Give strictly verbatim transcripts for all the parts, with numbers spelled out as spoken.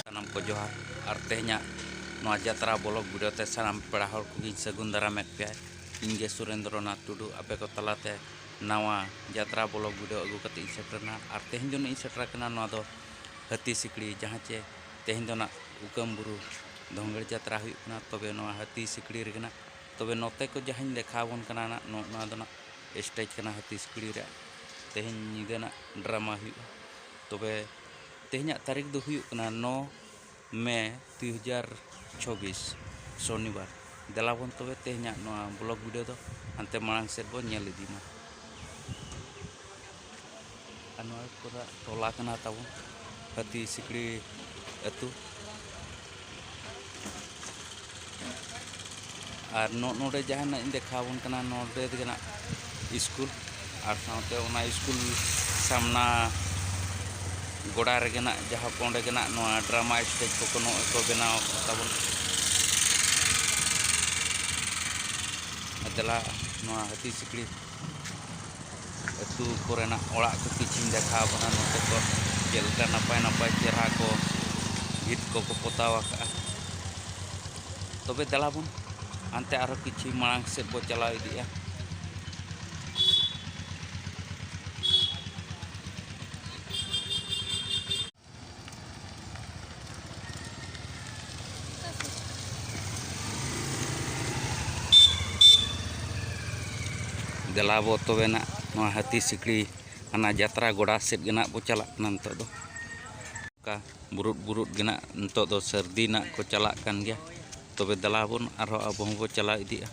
ᱥᱟᱱᱟᱢ ᱠᱚ ᱡᱚᱦᱟᱨ᱾ ᱟᱨ ᱛᱮᱦᱮᱧᱟᱜ ᱱᱚᱣᱟ ᱡᱟᱛᱨᱟ ᱵᱞᱚᱜ ᱵᱷᱤᱰᱤᱭᱳ ᱛᱮ ᱥᱟᱱᱟᱢ ᱯᱮᱲᱟ ᱦᱚᱲ ᱠᱚᱜᱮᱧ ᱥᱟᱹᱜᱩᱱ ᱫᱟᱨᱟᱢᱮᱫ ᱯᱮᱭᱟ᱾ ᱤᱧ ᱜᱮ ᱥᱩᱨᱮᱱᱫᱨᱚᱱᱟᱛᱷ ᱴᱩᱰᱩ, ᱟᱯᱮ ᱠᱚ ᱛᱟᱞᱟᱛᱮ ᱱᱟᱣᱟ ᱡᱟᱛᱨᱟ ᱵᱞᱚᱜ ᱵᱷᱤᱰᱤᱭᱳ ᱟᱹᱜᱩ ᱠᱟᱛᱮ ᱤᱧ ᱥᱮᱴᱮᱨᱱᱟ᱾ ᱟᱨ ᱛᱮᱦᱮᱧ ᱫᱚ ᱱᱟᱜ ᱤᱧ ᱥᱮᱴᱮᱨ ᱟᱠᱟᱱᱟ ᱱᱚᱣᱟ ᱫᱚ ᱦᱟᱹᱛᱤ ᱥᱤᱠᱲᱤ, ᱡᱟᱦᱟᱸ ᱪᱮ ᱛᱮᱦᱮᱧ ᱫᱚ ᱱᱟᱜ ᱩᱠᱟᱹᱢ ᱵᱩᱨᱩ ᱫᱷᱚᱝᱜᱮᱲ ᱡᱟᱛᱨᱟ ᱦᱩᱭᱩᱜ ᱠᱟᱱᱟ᱾ ᱛᱚᱵᱮ ᱱᱚᱣᱟ ᱦᱟᱹᱛᱤ ᱥᱤᱠᱲᱤ ᱨᱮᱜᱮ ᱱᱟᱜ, ᱛᱚᱵᱮ ᱱᱚᱛᱮ ᱠᱚ ᱡᱟᱦᱟᱸᱧ ᱫᱮᱠᱷᱟᱣ ᱟᱵᱚᱱ ᱠᱟᱱᱟ ᱱᱟᱜ, ᱱᱚ-, ᱱᱚᱣᱟ ᱫᱚ ᱱᱟᱜ ᱥᱴᱮᱡᱽ ᱠᱟᱱᱟ ᱦᱟᱹᱛᱤ ᱥᱤᱠᱲᱤ ᱨᱮᱭᱟᱜ᱾ ᱛᱮᱦᱮᱧ ᱧᱤᱫᱟᱹ ᱱᱟᱜ ᱰᱨᱟᱢᱟ ᱦᱩᱭᱩᱜᱼᱟ᱾ ᱛᱚᱵᱮ ᱛᱮᱦᱮᱧᱟᱜ ᱛᱟᱹᱨᱤᱠᱷ ᱫᱚ ᱦᱩᱭᱩᱜ ᱠᱟᱱᱟ ᱱᱚ ᱢᱮ ᱫᱩᱭ ᱦᱟᱡᱟᱨ ᱪᱷᱚᱵᱵᱤᱥ, ᱥᱚᱱᱤᱵᱟᱨ᱾ ᱫᱮᱞᱟ ᱵᱚᱱ ᱛᱚᱵᱮ ᱛᱮᱦᱮᱧᱟᱜ ᱱᱚᱣᱟ ᱵᱞᱚᱜ ᱵᱷᱤᱰᱤᱭᱳ ᱫᱚ ᱦᱟᱱᱛᱮ ᱢᱟᱲᱟᱝ ᱥᱮᱫ ᱵᱚᱱ ᱧᱮᱞ ᱤᱫᱤ ᱢᱟ᱾ ᱟᱨ ᱱᱚᱣᱟ ᱠᱚᱫᱚ ᱴᱚᱞᱟ ᱠᱟᱱᱟ ᱛᱟᱵᱚᱱ ᱦᱟᱹᱛᱤ ᱥᱤᱠᱲᱤ ᱟᱹᱛᱩ᱾ ᱟᱨ ᱱᱚ-, ᱱᱚᱰᱮ ᱡᱟᱦᱟᱱᱟᱜ ᱤᱧ ᱫᱮᱠᱷᱟᱣ ᱟᱵᱚᱱ ᱠᱟᱱᱟ, ᱱᱚᱰᱮ ᱜᱮ ᱱᱟᱜ ᱥᱠᱩᱞ, ᱟᱨ ᱥᱟᱶᱛᱮ ᱚᱱᱟ ᱥᱠᱩᱞ ᱥᱟᱢᱱᱟ ᱜᱚᱰᱟ ᱨᱮᱜᱮ ᱱᱟᱜ, ᱡᱟᱦᱟᱸ ᱠᱚ ᱚᱸᱰᱮ ᱜᱮ ᱱᱟᱜ ᱱᱚᱣᱟ ᱰᱨᱟᱢᱟ ᱥᱴᱮᱡᱽ ᱠᱚᱠᱚ ᱱᱚᱜᱼᱚᱭ ᱠᱚ ᱵᱮᱱᱟᱣ ᱟᱠᱟᱫ ᱛᱟᱵᱚᱱ᱾ ᱫᱮᱞᱟ ᱱᱚᱣᱟ ᱦᱟᱹᱛᱤ ᱥᱤᱠᱲᱤ ᱟᱹᱛᱩ ᱠᱚᱨᱮᱱᱟᱜ ᱚᱲᱟᱜ ᱠᱚ ᱠᱤᱪᱷᱤᱧ ᱫᱮᱠᱷᱟᱣ ᱟᱵᱚᱱᱟ, ᱱᱚᱛᱮ ᱠᱚ ᱪᱮᱫ ᱞᱮᱠᱟ ᱱᱟᱯᱟᱭ ᱱᱟᱯᱟᱭ ᱪᱮᱦᱨᱟ ᱠᱚ ᱵᱷᱤᱛ ᱠᱚᱠᱚ ᱯᱚᱛᱟᱣ ᱟᱠᱟᱫᱼᱟ᱾ ᱛᱚᱵᱮ ᱫᱮᱞᱟ ᱵᱚᱱ ᱦᱟᱱᱛᱮ ᱟᱨᱦᱚᱸ ᱠᱤᱪᱷᱩ ᱢᱟᱲᱟᱝ ᱥᱮᱫ ᱵᱚ ᱪᱟᱞᱟᱣ ᱤᱫᱤᱜᱼᱟ᱾ ᱫᱮᱞᱟ ᱵᱚ ᱛᱚᱵᱮ ᱱᱟᱜ ᱱᱚᱣᱟ ᱦᱟᱹᱛᱤ ᱥᱤᱠᱲᱤ ᱦᱟᱱᱟ ᱡᱟᱛᱨᱟ ᱜᱚᱰᱟ ᱥᱮᱫ ᱜᱮ ᱱᱟᱜ ᱵᱚ ᱪᱟᱞᱟᱜ ᱠᱟᱱᱟ ᱱᱤᱛᱚᱜ ᱫᱚ᱾ ᱚᱱᱠᱟ ᱵᱩᱨᱩᱫ ᱵᱩᱨᱩᱫ ᱜᱮ ᱱᱟᱜ ᱱᱤᱛᱚᱜ ᱫᱚ ᱥᱟᱹᱨᱫᱤ ᱱᱟᱜ ᱠᱚ ᱪᱟᱞᱟᱜ ᱠᱟᱱ ᱜᱮᱭᱟ᱾ ᱛᱚᱵᱮ ᱫᱮᱞᱟ ᱵᱚᱱ ᱟᱨᱦᱚᱸ ᱟᱵᱚ ᱦᱚᱸᱵᱚ ᱪᱟᱞᱟᱣ ᱤᱫᱤᱜᱼᱟ᱾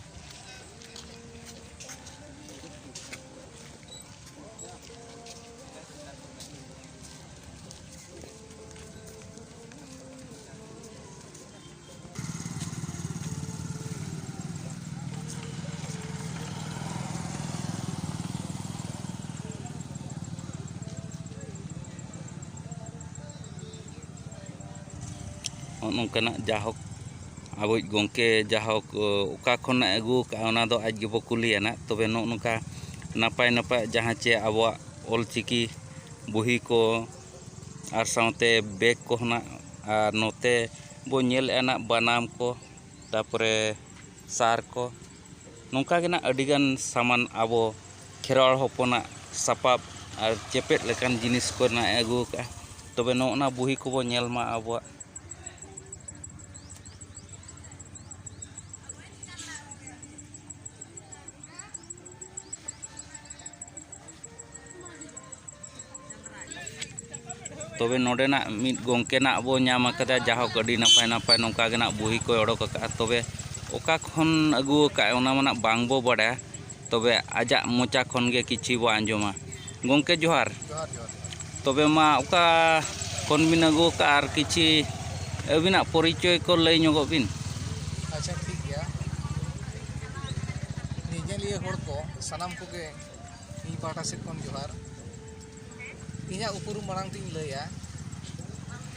ᱱᱚᱜᱼᱚ ᱱᱚᱝᱠᱟᱱᱟᱜ ᱡᱟᱦᱳᱠ ᱟᱵᱚᱭᱤᱡ ᱜᱚᱢᱠᱮ ᱡᱟᱦᱳᱠ ᱚᱠᱟ ᱠᱷᱚᱱᱟᱜ ᱮ ᱟᱹᱜᱩ ᱟᱠᱟᱫᱼᱟ, ᱚᱱᱟ ᱫᱚ ᱟᱡ ᱜᱮᱵᱚ ᱠᱩᱞᱤᱭᱟ ᱱᱟᱜ᱾ ᱛᱚᱵᱮ ᱱᱚᱜᱼᱚ ᱱᱚᱝᱠᱟ ᱱᱟᱯᱟᱭ ᱱᱟᱯᱟᱭ ᱡᱟᱦᱟᱸ ᱪᱮ ᱟᱵᱚᱣᱟᱜ ᱚᱞᱪᱤᱠᱤ ᱵᱩᱦᱤ ᱠᱚ ᱟᱨ ᱥᱟᱶᱛᱮ ᱵᱮᱜᱽ ᱠᱚ ᱱᱟᱜ, ᱟᱨ ᱱᱚᱛᱮ ᱵᱚ ᱧᱮᱞᱮᱫᱼᱟ ᱱᱟᱜ ᱵᱟᱱᱟᱢ ᱠᱚ, ᱛᱟᱯᱚᱨᱮ ᱥᱟᱨ ᱠᱚ, ᱱᱚᱝᱠᱟ ᱜᱮ ᱱᱟᱜ ᱟᱹᱰᱤᱜᱟᱱ ᱥᱟᱢᱟᱱ ᱟᱵᱚ ᱠᱷᱮᱨᱣᱟᱲ ᱦᱚᱯᱚᱱᱟᱜ ᱥᱟᱯᱟᱵ ᱟᱨ ᱪᱮᱯᱮᱫ ᱞᱮᱠᱟᱱ ᱡᱤᱱᱤᱥ ᱠᱚᱨᱮᱱᱟᱜ ᱮ ᱟᱹᱜᱩ ᱟᱠᱟᱫᱼᱟ᱾ ᱛᱚᱵᱮ ᱱᱚᱜᱼᱚ ᱱᱟ ᱵᱩᱦᱤ ᱠᱚᱵᱚ ᱧᱮᱞ ᱢᱟ ᱟᱵᱚᱣᱟᱜ᱾ ᱛᱚᱵᱮ ᱱᱚᱰᱮᱱᱟᱜ ᱢᱤᱫ ᱜᱚᱢᱠᱮᱱᱟᱜ ᱵᱚ ᱧᱟᱢ ᱟᱠᱟᱫᱟ, ᱡᱟᱦᱳᱠ ᱟᱹᱰᱤ ᱱᱟᱯᱟᱭ ᱱᱟᱯᱟᱭ ᱱᱚᱝᱠᱟ ᱜᱮ ᱱᱟᱜ ᱵᱩᱦᱤ ᱠᱚᱭ ᱚᱰᱚᱠ ᱟᱠᱟᱫᱼᱟ᱾ ᱛᱚᱵᱮ ᱚᱠᱟ ᱠᱷᱚᱱ ᱟᱹᱜᱩ ᱟᱠᱟᱫᱼᱟᱭ, ᱚᱱᱟ ᱢᱟ ᱱᱟᱜ ᱵᱟᱝ ᱵᱚ ᱵᱟᱰᱟᱭᱟ, ᱛᱚᱵᱮ ᱟᱡᱟᱜ ᱢᱚᱪᱟ ᱠᱷᱚᱱ ᱜᱮ ᱠᱤᱪᱷᱤ ᱵᱚ ᱟᱸᱡᱚᱢᱟ᱾ ᱜᱚᱢᱠᱮ ᱡᱚᱦᱟᱨ᱾ ᱡᱚᱦᱟᱨ, ᱡᱚᱦᱟᱨ, ᱡᱚᱦᱟᱨ᱾ ᱛᱚᱵᱮ ᱢᱟ ᱚᱠᱟ ᱠᱷᱚᱱ ᱵᱤᱱ ᱟᱹᱜᱩ ᱟᱠᱟᱫᱼᱟ ᱟᱨ ᱠᱤᱪᱷᱤ ᱟᱹᱵᱤᱱᱟᱜ ᱯᱚᱨᱤᱪᱚᱭ ᱠᱚ ᱞᱟᱹᱭ ᱧᱚᱜᱚᱜ ᱵᱤᱱ᱾ ᱟᱪᱪᱷᱟ, ᱴᱷᱤᱠ ᱜᱮᱭᱟ᱾ ᱧᱮᱧᱮᱞᱤᱭᱟᱹ ᱦᱚᱲ ᱠᱚ ᱥᱟᱱᱟᱢ ᱠᱚᱜᱮ ᱤᱧ ᱯᱟᱦᱴᱟ ᱥᱮᱫ ᱠᱷᱚᱱ ᱡᱚᱦᱟᱨ᱾ ᱤᱧᱟᱹᱜ ᱩᱯᱨᱩᱢ ᱢᱟᱲᱟᱝ ᱛᱤᱧ ᱞᱟᱹᱭᱟ᱾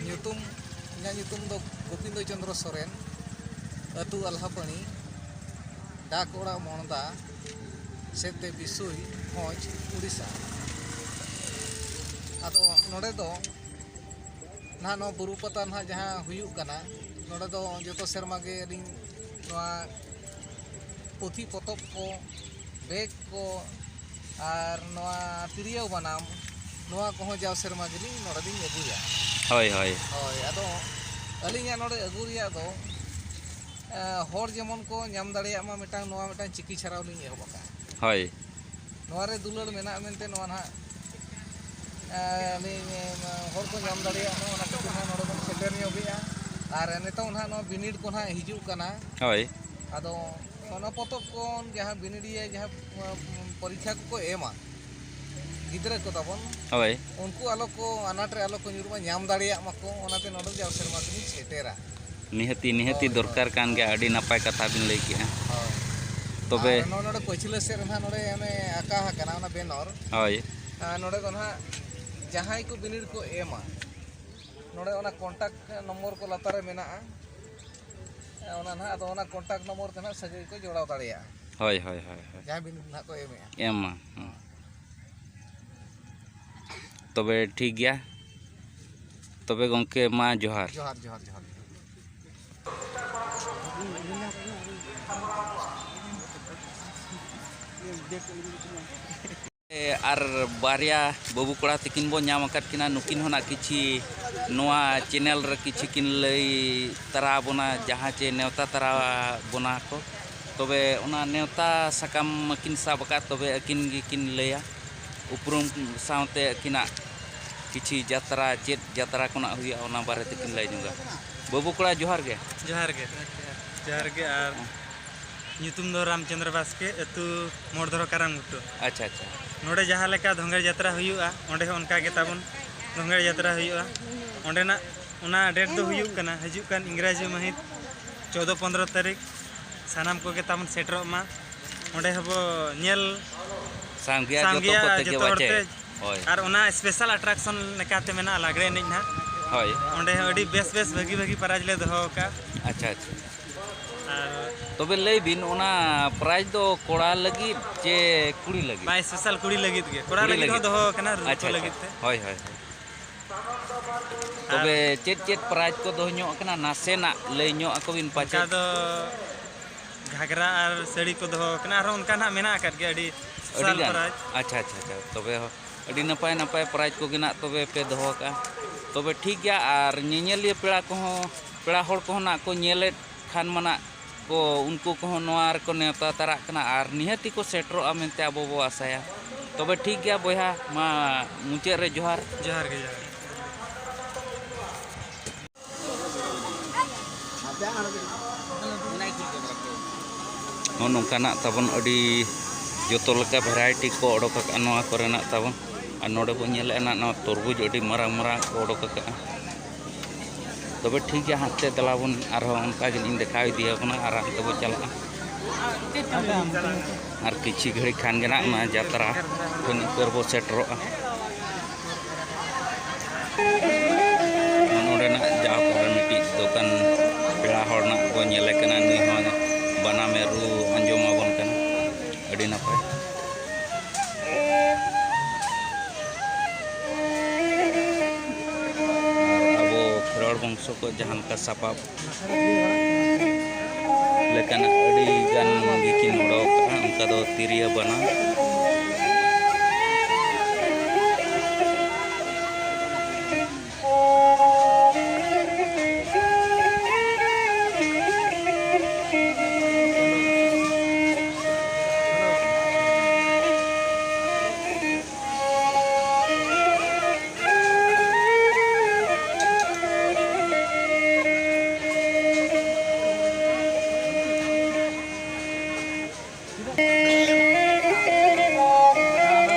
ᱧᱩᱛᱩᱢ, ᱤᱧᱟᱹᱜ ᱧᱩᱛᱩᱢ ᱫᱚ ᱜᱳᱵᱤᱱᱫᱚ ᱪᱚᱸᱫᱽᱨᱚ ᱥᱚᱨᱮᱱ, ᱟᱹᱛᱩ ᱟᱞᱦᱟᱯᱟᱹᱲᱤ, ᱰᱟᱠ ᱚᱲᱟᱜ ᱢᱚᱬᱫᱟ, ᱥᱮᱫ ᱛᱮ ᱵᱤᱥᱩᱭ, ᱵᱷᱚᱸᱡᱽ, ᱩᱲᱤᱥᱥᱟ᱾ ᱟᱫᱚ ᱱᱚᱰᱮ ᱫᱚ ᱱᱟᱦᱟᱜ ᱱᱚᱣᱟ ᱵᱩᱨᱩ ᱯᱟᱛᱟ ᱱᱟᱦᱟᱜ ᱡᱟᱦᱟᱸ ᱦᱩᱭᱩᱜ ᱠᱟᱱᱟ, ᱱᱚᱰᱮ ᱫᱚ ᱡᱚᱛᱚ ᱥᱮᱨᱢᱟ ᱜᱮ ᱟᱹᱞᱤᱧ ᱱᱚᱣᱟ ᱯᱩᱛᱷᱤ ᱯᱚᱛᱚᱵ ᱠᱚ, ᱵᱮᱜᱽ ᱠᱚ, ᱟᱨ ᱱᱚᱣᱟ ᱛᱤᱨᱭᱳ ᱵᱟᱱᱟᱢ, ᱱᱚᱣᱟ ᱠᱚᱦᱚᱸ ᱡᱟᱣ ᱥᱮᱨᱢᱟ ᱜᱮᱞᱤᱧ ᱱᱚᱰᱮ ᱞᱤᱧ ᱟᱹᱜᱩᱭᱟ᱾ ᱦᱳᱭ, ᱦᱳᱭ᱾ ᱦᱳᱭ, ᱟᱫᱚ ᱟᱹᱞᱤᱧᱟᱜ ᱱᱚᱰᱮ ᱟᱹᱜᱩ ᱨᱮᱭᱟᱜ ᱫᱚ, ᱮ, ᱦᱚᱲ ᱡᱮᱢᱚᱱ ᱠᱚ ᱧᱟᱢ ᱫᱟᱲᱮᱭᱟᱜ ᱢᱟ, ᱢᱤᱫᱴᱟᱝ, ᱱᱚᱣᱟ ᱢᱤᱫᱴᱟᱝ ᱪᱤᱠᱤ ᱪᱷᱟᱨᱟᱣ ᱞᱤᱧ ᱮᱦᱚᱵ ᱟᱠᱟᱫᱼᱟ᱾ ᱦᱳᱭ᱾ ᱱᱚᱣᱟ ᱨᱮ ᱫᱩᱞᱟᱹᱲ ᱢᱮᱱᱟᱜᱼᱟ ᱢᱮᱱᱛᱮ ᱱᱚᱣᱟ ᱱᱟᱦᱟᱜ, ᱮ, ᱟᱹᱞᱤᱧ, ᱮ, ᱦᱚᱲ ᱠᱚ ᱧᱟᱢ ᱫᱟᱲᱮᱭᱟᱜ ᱢᱟ, ᱚᱱᱟ ᱠᱷᱟᱹᱛᱤᱨ ᱱᱟᱦᱟᱜ ᱱᱚᱰᱮ ᱵᱚᱱ ᱥᱮᱴᱮᱨ ᱧᱚᱜᱮᱜᱼᱟ᱾ ᱟᱨ ᱱᱤᱛᱚᱝ ᱱᱟᱦᱟᱜ ᱱᱚᱣᱟ ᱵᱤᱱᱤᱰ ᱠᱚ ᱱᱟᱦᱟᱜ ᱦᱤᱡᱩᱜ ᱠᱟᱱᱟ᱾ ᱦᱳᱭ᱾ ᱟᱫᱚ ᱚᱱᱟ ᱯᱚᱛᱚᱵ ᱠᱚ ᱡᱟᱦᱟᱸ ᱵᱤᱱᱤᱰᱤᱭᱟᱹ ᱡᱟᱦᱟᱸ, ᱮ, ᱯᱚᱨᱤᱠᱠᱷᱟ ᱠᱚᱠᱚ ᱮᱢᱟ, ᱜᱤᱫᱽᱨᱟᱹ ᱠᱚ ᱛᱟᱵᱚᱱ, ᱦᱳᱭ᱾ ᱩᱱᱠᱩ ᱟᱞᱚ ᱠᱚ ᱟᱱᱟᱴ ᱨᱮ ᱟᱞᱚ ᱠᱚ ᱧᱩᱨᱩᱜ ᱢᱟ, ᱧᱟᱢ ᱫᱟᱲᱮᱭᱟᱜ ᱢᱟᱠᱚ, ᱚᱱᱟᱛᱮ ᱱᱚᱰᱮ ᱡᱟᱣ ᱥᱮᱨᱢᱟ ᱫᱚᱞᱤᱧ ᱥᱮᱴᱮᱨᱟ᱾ ᱱᱤᱦᱟᱹᱛᱤ, ᱱᱤᱦᱟᱹᱛᱤ ᱦᱳᱭ, ᱫᱚᱨᱠᱟᱨ ᱦᱳᱭ, ᱠᱟᱱ ᱜᱮᱭᱟ᱾ ᱦᱳᱭ᱾ ᱟᱹᱰᱤ ᱱᱟᱯᱟᱭ ᱠᱟᱛᱷᱟ ᱵᱤᱱ ᱞᱟᱹᱭ ᱠᱮᱜᱼᱟ᱾ ᱦᱳᱭ᱾ ᱛᱚᱵᱮ ᱟᱨ ᱱᱚᱜᱼᱚ ᱱᱚᱰᱮ ᱯᱟᱹᱪᱷᱞᱟᱹ ᱥᱮᱫ ᱨᱮ ᱱᱟᱦᱟᱜ ᱱᱚᱰᱮ ᱚᱱᱮ ᱟᱸᱠᱟ ᱟᱠᱟᱱᱟ ᱚᱱᱟ ᱵᱮᱱᱚᱨ᱾ ᱦᱳᱭ᱾ ᱟᱨ ᱱᱚᱰᱮ ᱫᱚ ᱱᱟᱦᱟᱜ ᱡᱟᱦᱟᱸᱭ ᱠᱚ ᱵᱤᱱᱤᱰ ᱠᱚ ᱮᱢᱟ, ᱱᱚᱰᱮ ᱚᱱᱟ ᱠᱚᱱᱴᱟᱠᱴ ᱱᱚᱢᱵᱚᱨ ᱠᱚ ᱞᱟᱛᱟᱨ ᱨᱮ ᱢᱮᱱᱟᱜᱼᱟ᱾ ᱚᱱᱟ ᱱᱟᱦᱟᱜ, ᱟᱫᱚ ᱚᱱᱟ ᱠᱚᱱᱴᱟᱠᱴ ᱱᱚᱢᱵᱚᱨ ᱛᱮ ᱱᱟᱦᱟᱜ ᱥᱟᱹᱜᱟᱹᱭ ᱠᱚ ᱡᱚᱲᱟᱣ ᱫᱟᱲᱮᱭᱟᱜᱼᱟ᱾ ᱦᱳᱭ, ᱦᱳᱭ, ᱦᱳᱭ, ᱦᱳᱭ᱾ ᱡᱟᱦᱟᱸᱭ ᱵᱤᱱ ᱱᱟᱦᱟᱜ ᱠᱚ ᱮᱢᱮᱜᱼᱟ᱾ ᱮᱢᱟ᱾ ᱦᱩᱸ᱾ ᱛᱚᱵᱮ ᱴᱷᱤᱠ ᱜᱮᱭᱟ᱾ ᱛᱚᱵᱮ ᱜᱚᱢᱠᱮ, ᱢᱟ ᱡᱚᱦᱟᱨ᱾ ᱡᱚᱦᱟᱨ, ᱡᱚᱦᱟᱨ, ᱡᱚᱦᱟᱨ᱾ ᱟᱨ ᱵᱟᱨᱭᱟ ᱵᱟᱹᱵᱩ ᱠᱚᱲᱟ ᱛᱤᱠᱤᱱ ᱵᱚᱱ ᱧᱟᱢ ᱟᱠᱟᱫ ᱠᱤᱱᱟ, ᱱᱩᱠᱤᱱ ᱦᱚᱸ ᱱᱟᱜ ᱠᱤᱪᱷᱤ ᱱᱚᱣᱟ ᱪᱮᱱᱮᱞ ᱨᱮ ᱠᱤᱪᱷᱤ ᱠᱤᱱ ᱞᱟᱹᱭ ᱛᱟᱨᱟ ᱟᱵᱚᱱᱟ, ᱡᱟᱦᱟᱸ ᱪᱮ ᱱᱮᱣᱛᱟ ᱛᱟᱨᱟ ᱵᱚᱱᱟ ᱠᱚ᱾ ᱛᱚᱵᱮ ᱚᱱᱟ ᱱᱮᱣᱛᱟ ᱥᱟᱠᱟᱢ ᱠᱤᱱ ᱥᱟᱵ ᱟᱠᱟᱫ, ᱛᱚᱵᱮ ᱟᱹᱠᱤᱱ ᱜᱮᱠᱤᱱ ᱞᱟᱹᱭᱟ ᱩᱯᱨᱩᱢ ᱥᱟᱶᱛᱮ ᱟᱹᱠᱤᱱᱟᱜ ᱠᱤᱪᱷᱤ ᱡᱟᱛᱨᱟ, ᱪᱮᱫ ᱡᱟᱛᱨᱟ ᱠᱚ ᱱᱟᱜ ᱦᱩᱭᱩᱜᱼᱟ, ᱚᱱᱟ ᱵᱟᱨᱮ ᱛᱮᱠᱤᱱ ᱞᱟᱹᱭ ᱧᱚᱜᱟ᱾ ᱵᱟᱹᱵᱩ ᱠᱚᱲᱟ, ᱡᱚᱦᱟᱨ ᱜᱮ᱾ ᱡᱚᱦᱟᱨ ᱜᱮ, ᱡᱚᱦᱟᱨ ᱜᱮ᱾ ᱟᱨ ᱧᱩᱛᱩᱢ ᱫᱚ ᱨᱟᱢᱪᱚᱸᱫᱽᱨᱚ ᱵᱟᱥᱠᱮ, ᱟᱹᱛᱩ ᱢᱳᱲᱫᱷᱚᱨᱚ ᱠᱟᱨᱟᱢ ᱜᱷᱩᱴᱩ᱾ ᱟᱪᱪᱷᱟ, ᱟᱪᱪᱷᱟ᱾ ᱱᱚᱰᱮ ᱡᱟᱦᱟᱸ ᱞᱮᱠᱟ ᱫᱷᱚᱸᱜᱮᱲ ᱡᱟᱛᱨᱟ ᱦᱩᱭᱩᱜᱼᱟ, ᱚᱸᱰᱮ ᱦᱚᱸ ᱚᱱᱠᱟ ᱜᱮ ᱛᱟᱵᱚᱱ ᱫᱷᱚᱸᱜᱮᱲ ᱡᱟᱛᱨᱟ ᱦᱩᱭᱩᱜᱼᱟ᱾ ᱚᱸᱰᱮᱱᱟᱜ ᱚᱱᱟ ᱰᱮᱴ ᱫᱚ ᱦᱩᱭᱩᱜ ᱠᱟᱱᱟ ᱦᱤᱡᱩᱜ ᱠᱟᱱ ᱤᱝᱨᱟᱡᱤ ᱢᱟᱹᱦᱤᱛ ᱪᱳᱫᱚ ᱯᱚᱱᱫᱽᱨᱚ ᱛᱟᱹᱨᱤᱠᱷ᱾ ᱥᱟᱱᱟᱢ ᱠᱚᱜᱮ ᱛᱟᱵᱚᱱ ᱥᱮᱴᱮᱨᱚᱜ ᱢᱟ᱾ ᱚᱸᱰᱮ ᱦᱚᱸᱵᱚ ᱧᱮᱞ ᱥᱟᱸᱜᱮᱭᱟ ᱥᱟᱸᱜᱮᱭᱟ ᱡᱚᱛᱚ ᱠᱚᱛᱮ ᱡᱚᱛᱚ ᱜᱮ ᱦᱚᱲ ᱵᱟᱪᱮ? ᱛᱮ᱾ ᱦᱳᱭ᱾ ᱟᱨ ᱚᱱᱟ ᱥᱯᱮᱥᱟᱞ ᱟᱴᱨᱟᱠᱥᱚᱱ ᱞᱮᱠᱟᱛᱮ ᱢᱮᱱᱟᱜᱼᱟ ᱞᱟᱜᱽᱲᱮ ᱮᱱᱮᱡ ᱱᱟᱦᱟᱜ᱾ ᱦᱳᱭ᱾ ᱚᱸᱰᱮ ᱦᱚᱸ ᱟᱹᱰᱤ ᱵᱮᱥ ᱵᱮᱥ ᱵᱷᱟᱹᱜᱤ ᱵᱷᱟᱹᱜᱤ ᱯᱨᱟᱭᱤᱡᱽ ᱞᱮ ᱫᱚᱦᱚ ᱟᱠᱟᱫᱼᱟ᱾ ᱟᱪᱪᱷᱟ, ᱟᱪᱪᱷᱟ᱾ ᱟᱨ ᱛᱚᱵᱮ ᱞᱟᱹᱭ ᱵᱤᱱ, ᱚᱱᱟ ᱯᱨᱟᱭᱤᱡᱽ ᱫᱚ ᱠᱚᱲᱟ ᱞᱟᱹᱜᱤᱫ ᱪᱮ ᱠᱩᱲᱤ ᱞᱟᱹᱜᱤᱫ? ᱵᱟᱝ, ᱥᱯᱮᱥᱟᱞ ᱠᱩᱲᱤ ᱞᱟᱹᱜᱤᱫ ᱜᱮ᱾ ᱠᱚᱲᱟ ᱠᱩᱲᱤ ᱞᱟᱹᱜᱤᱫ ᱦᱚᱸ ᱞᱟᱹᱜᱤᱫ? ᱫᱚᱦᱚ ᱟᱠᱟᱱᱟ, ᱨᱩ ᱟᱪᱪᱷᱟ, ᱠᱚ ᱟᱪᱪᱷᱟ, ᱞᱟᱹᱜᱤᱫ ᱟᱪᱪᱷᱟ᱾ ᱛᱮ᱾ ᱦᱳᱭ, ᱦᱳᱭ, ᱦᱳᱭ᱾ ᱟᱨ ᱛᱚᱵᱮ ᱪᱮᱫ ᱪᱮᱫ ᱯᱨᱟᱭᱤᱡᱽ ᱠᱚ ᱫᱚᱦᱚ ᱧᱚᱜ ᱟᱠᱟᱱᱟ, ᱱᱟᱥᱮᱱᱟᱜ ᱞᱟᱹᱭ ᱧᱚᱜ ᱟᱠᱚ ᱵᱤᱱ ᱯᱟᱪᱮᱫ? ᱚᱱᱠᱟ ᱫᱚ ᱜᱷᱟᱜᱽᱨᱟ ᱟᱨ ᱥᱟᱹᱲᱤ ᱠᱚ ᱫᱚᱦᱚ ᱟᱠᱟᱱᱟ, ᱟᱨᱦᱚᱸ ᱚᱱᱠᱟ ᱱᱟᱜ ᱢᱮᱱᱟᱜ ᱟᱠᱟᱫ ᱜᱮᱭᱟ ᱟᱹᱰᱤ ᱟᱹᱰᱤ ᱥᱯᱮᱥᱟᱞ ᱜᱟᱱ? ᱯᱨᱟᱭᱤᱡᱽ᱾ ᱟᱪᱪᱷᱟ, ᱟᱪᱪᱷᱟ, ᱟᱪᱪᱷᱟ᱾ ᱛᱚᱵᱮ ᱦᱚᱸ ᱟᱹᱰᱤ ᱱᱟᱯᱟᱭ ᱱᱟᱯᱟᱭ ᱯᱨᱟᱭᱤᱡᱽ ᱠᱚᱜᱮ ᱱᱟᱜ ᱛᱚᱵᱮ ᱯᱮ ᱫᱚᱦᱚ ᱠᱟᱜᱼᱟ᱾ ᱛᱚᱵᱮ ᱴᱷᱤᱠ ᱜᱮᱭᱟ, ᱟᱨ ᱧᱮᱧᱮᱞᱤᱭᱟᱹ ᱯᱮᱲᱟ ᱠᱚᱦᱚᱸ, ᱯᱮᱲᱟ ᱦᱚᱲ ᱠᱚᱦᱚᱸ ᱱᱟᱜ ᱠᱚ ᱧᱮᱞᱮᱫ ᱠᱷᱟᱱ ᱢᱟ ᱱᱟᱜ ᱠᱚ, ᱩᱱᱠᱩ ᱠᱚᱦᱚᱸ ᱱᱚᱣᱟ ᱨᱮᱠᱚ ᱱᱮᱣᱛᱟ ᱛᱟᱨᱟᱜ ᱠᱟᱱᱟ ᱟᱨ ᱱᱤᱦᱟᱹᱛᱤ ᱠᱚ ᱥᱮᱴᱮᱨᱚᱜᱼᱟ ᱢᱮᱱᱛᱮ ᱟᱵᱚ ᱵᱚ ᱟᱥᱟᱭᱟ᱾ ᱛᱚᱵᱮ ᱴᱷᱤᱠ ᱜᱮᱭᱟ ᱵᱚᱭᱦᱟ, ᱢᱟ ᱢᱩᱪᱟᱹᱫ ᱨᱮ ᱡᱚᱦᱟᱨ᱾ ᱡᱚᱦᱟᱨ ᱜᱮ, ᱡᱚᱦᱟᱨ ᱜᱮ᱾ ᱱᱚᱜᱼᱚ ᱱᱚᱝᱠᱟᱱᱟᱜ ᱛᱟᱵᱚᱱ ᱟᱹᱰᱤ ᱡᱚᱛᱚ ᱞᱮᱠᱟ ᱵᱷᱮᱨᱟᱭᱴᱤ ᱠᱚ ᱚᱰᱚᱠ ᱟᱠᱟᱫᱼᱟ ᱱᱚᱣᱟ ᱠᱚᱨᱮᱱᱟᱜ ᱛᱟᱵᱚᱱ᱾ ᱟᱨ ᱱᱚᱰᱮ ᱵᱚᱱ ᱧᱮᱞᱮᱫᱼᱟ ᱱᱟᱜ, ᱱᱚᱣᱟ ᱛᱚᱨᱵᱩᱡᱽ ᱟᱹᱰᱤ ᱢᱟᱨᱟᱝ ᱢᱟᱨᱟᱝ ᱠᱚ ᱚᱰᱚᱠ ᱟᱠᱟᱫᱼᱟ᱾ ᱛᱚᱵᱮ ᱴᱷᱤᱠ ᱜᱮᱭᱟ, ᱦᱟᱱᱛᱮ ᱫᱮᱞᱟ ᱵᱚᱱ ᱟᱨᱦᱚᱸ ᱚᱱᱠᱟ ᱜᱮᱞᱤᱧ ᱫᱮᱠᱷᱟᱣ ᱤᱫᱤᱭᱟᱵᱚᱱᱟ ᱟᱨ ᱦᱟᱱᱛᱮ ᱵᱚ ᱪᱟᱞᱟᱜᱼᱟ᱾ ᱟᱨ ᱠᱤᱪᱷᱤ ᱜᱷᱟᱹᱲᱤᱡ ᱠᱷᱟᱱ ᱜᱮ ᱱᱟᱜ ᱚᱱᱟ ᱡᱟᱛᱨᱟ ᱠᱷᱚᱱ ᱩᱛᱟᱹᱨ ᱵᱚ ᱥᱮᱴᱮᱨᱚᱜᱼᱟ᱾ ᱥᱚᱠᱚᱡ ᱡᱟᱦᱟᱸ ᱞᱮᱠᱟ ᱥᱟᱯᱟᱵ ᱞᱮᱠᱟᱱᱟᱜ ᱟᱹᱰᱤ ᱜᱟᱱ ᱜᱮᱠᱤᱱ ᱚᱰᱚᱠ ᱟᱠᱟᱫᱼᱟ, ᱚᱱᱠᱟ ᱫᱚ ᱛᱤᱨᱭᱳ ᱵᱟᱱᱟᱢ᱾